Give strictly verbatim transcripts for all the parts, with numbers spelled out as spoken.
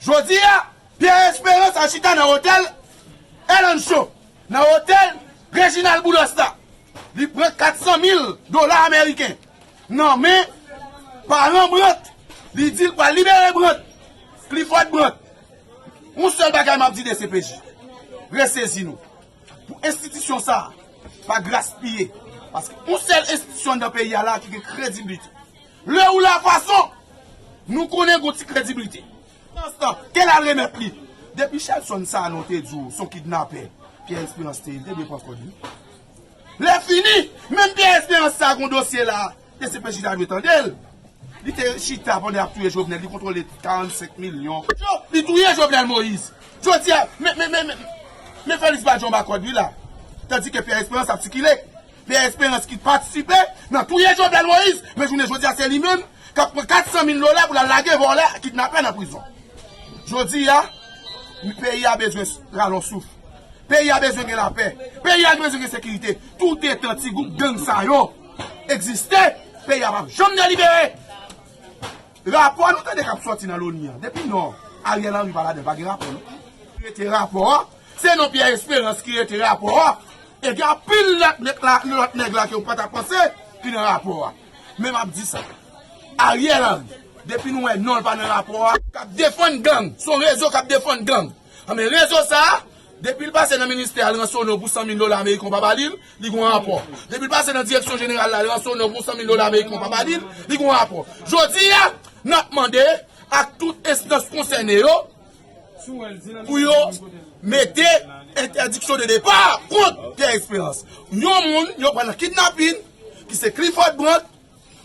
Jodi a, Pierre Espérance al chita nan otèl Elancho, nan otèl Reginald Boulos la. Li pran kat san mil dola ameriken nan men paran Brandt. Li di l pral libere Brandt, Clifford Brandt. Yon sèl bagay m ap di D C P J, resezi nou. Pou enstitisyon sa a pa gaspiye. Paske yon sèl enstitisyon anndan peyi a la ki gen kredibilite. Lè ou la fason, nou konnen gon ti kredibilite. Pandan tan, te l al remèt li. Depi Shelson Sanon te di w se yon kidnapè, Pierre Espérance te ye, li te byen pran kòd li. Lè fini, menm Pierre Espérance sa gon dosye la, D C P J ta dwe tande l. Li te chita pandan y ap touye Jovenel, li kontwole karannsenk milyon. Li touye Jovenel Moïse. Jodi a, men, men, men, men, men Félix Badio anba kòd li la. Tandike Pierre Espérance ap sikile. Pierre Espérance ki patisipe nan touye Jovenel Moïse, men jounen jodi a se li menm k ap pran kat san mil dola pou l al lage vòlè, kidnapè nan prizon. Jodi a, peyi a bezwen rale yon souf. Peyi a bezwen gen lapè. Peyi a bezwen gen sekirite. Toutetan ti gwoup gang sa yo egziste, peyi a p ap janm delibere. Rapò nou tande k ap sòti nan Loni an, depi non Ariel Henry pa ladan, pa gen rapò non. Rete rapò a, se non Pierre Espérance ki rete rapò a. E gen anpil lòt nèg la, lòt nèg la ke w pa ta panse ki nan rapò a. Men m ap di sa, Ariel Henry, depi nou wè non l pa nan rapò a, k ap defann gang, se yon rezo k ap defann gang. Anben, rezo sa a, depi l pase nan ministè a, l ransone w pou san mil dola ameriken, w pa ba li l, li gon rapò. Depi l pase nan direksyon jeneral la, l ransone w pou san mil dola ameriken, w pa ba li l, li gon rapò. Jodi a, n ap mande ak tout enstans konsène yo pou yo mete entèdiksyon de depa kont Pierre Espérance. Yon moun yo pran nan kidnapin, ki se Clifford Brandt,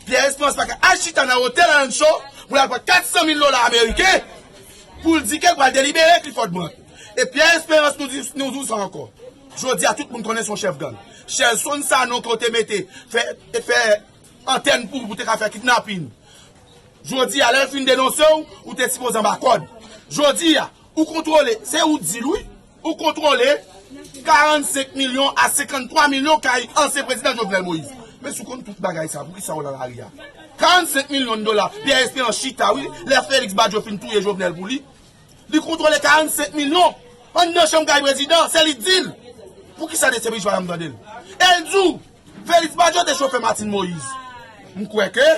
Pierre Espérance pa ka al chita nan otèl Rancho pou l al pran kat san mil dola ameriken pou l di ke l pral delibere Clifford Brandt. E Pierre Espérance nou di, nou di w sa ankò. Jodi a, tout moun konnen se yon chèf gang. Shelson Sanon ke w te mete fè, fè antèn pou, pou te ka fè kidnapin. Jodi a, lè l fin denonse w, ou te sipoze anba kòd. Jodi a, ou kontwole, se ou di l wi, ou kontwole karannsenk milyon a senkanntwa milyon kay ansyen prezidan Jovenel Moïse. Men si w konn tout bagay sa, poukisa w nan lari a? Karannsenk milyon dola, Pierre Espérance chita wi, lè Félix Badio fin touye Jovenel pou li. Li kontwole karannsenk milyon anndan chanm kay prezidan, se li k di l. Poukisa D C P J pa janm tande l? E l di w, Félix Badio te chofè Martine Moïse. M kwè ke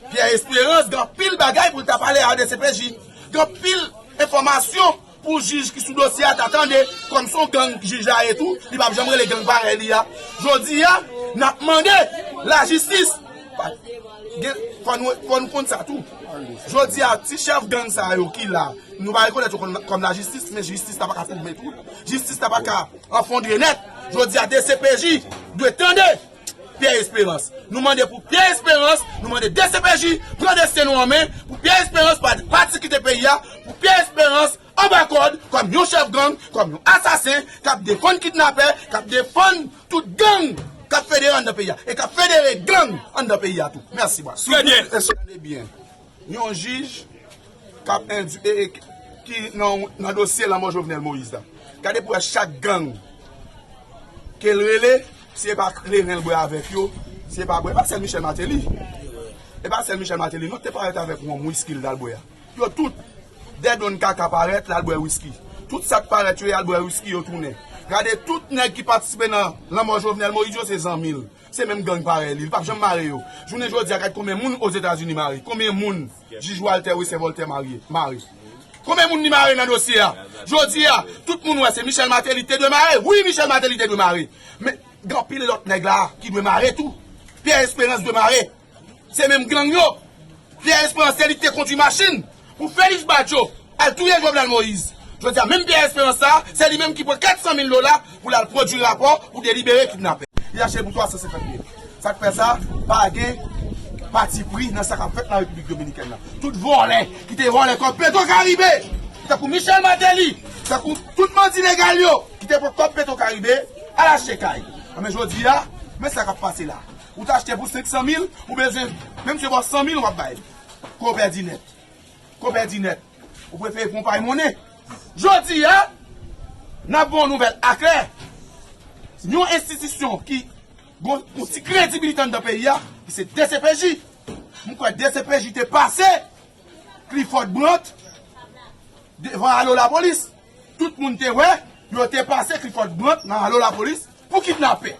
Pierre Espérance gen anpil bagay pou l ta pale a D C P J. Gen anpil enfòmasyon pou jij ki sou dosye a ta tande, kòm se yon gang jij la ye tou, li p ap janm rele gang parèy li a. Jodi a, n ap mande lajistis. Pa, gen, fò nou, fò nou konn sa tou. Jodi a, ti chèf gang sa yo ki la, nou pa rekonèt yo kòm, kòm lajistis, men jistis la pa ka fèmen tou. Jistis la pa ka anfondre nèt. Jodi a, D C P J dwe tande Pierre Espérance. Nou mande pou Pierre Espérance, nou mande D C P J pran desten nou an men, pou Pierre Espérance pa, pati kite peyi a, pou Pierre Espérance anba kòd, kòm yon chèf gang, kòm yon asasen, k ap defann kidnapè, k ap defann tout gang k ap federe anndan peyi a, e k ap federe gang anndan peyi a tou. Mèsi, bwa. Trè byen. Tande byen. Yon jij k ap endi-, e, e, ki nan, nan dosye lanmò Jovenel Moïse la. Gade pou wè chak gang ke l rele, si e pa kleren l bwè avèk yo, si e pa bwè, e pa sèl Michel Martelly. E pa sèl Michel Martelly, non, te parèt avèk wonm, wiski l t al bwè a. Yo tout, Dèdonn Kaka parèt, l al bwè wiski. Tout sa k parèt yo, y al bwè wiski, yo tounen. Gade tout nèg ki patisipe nan lanmò Jovenel Moïse yo, se zanmi l. Se menm gang parèy li, li p ap janm mare yo. Jounen jodi a, gad konbyen moun Ozetazini mare, konbyen moun jij Walter Wesser Voltaire mare, mare. Konbyen moun li mare nan dosye a? Jodi a, tout moun wè se Michel Martelly te dwe mare. Wi, Michel Martelly te dwe mare. Men, gen anpil lòt nèg la ki dwe mare tou. Pierre Espérance dwe mare. Se menm gang yo. Pierre Espérance, se li ki te kondui machin pou Félix Badio al touye Jovenel Moïse. Jodi a, menm Pierre Espérance sa, se li menm ki pran kat san mil dola pou l al pwodui rapò pou delibere kidnapè. Li achte pou twa san senkant mil. Sa k fè sa, pa gen patipri nan sa k ap fèt nan Repiblik Dominikèn nan. Tout vòlè ki te vòlè kòb Petro Caribe, tankou Michel Martelly, tankou tout bandi legal yo ki te pran kòb Petro Caribe, al achte kay. Anben jodi a, men sa k ap pase la. Ou t achte pou senk san mil, ou bezwen, menm si se bò san mil, w ap bay. Ke w pèdi nèt. Ke w pèdi nèt. Ou prefere pran pay monnen. Jodi a, n ap ba w nouvèl aklè. Yon enstitisyon ki gon yon ti kredibilite anndan peyi a, ki se D C P J. M kwè D C P J te pase Clifford Brandt devan Alo Lapolis. Tout moun te wè, yo te pase Clifford Brandt nan Alo Lapolis pou kidnapè.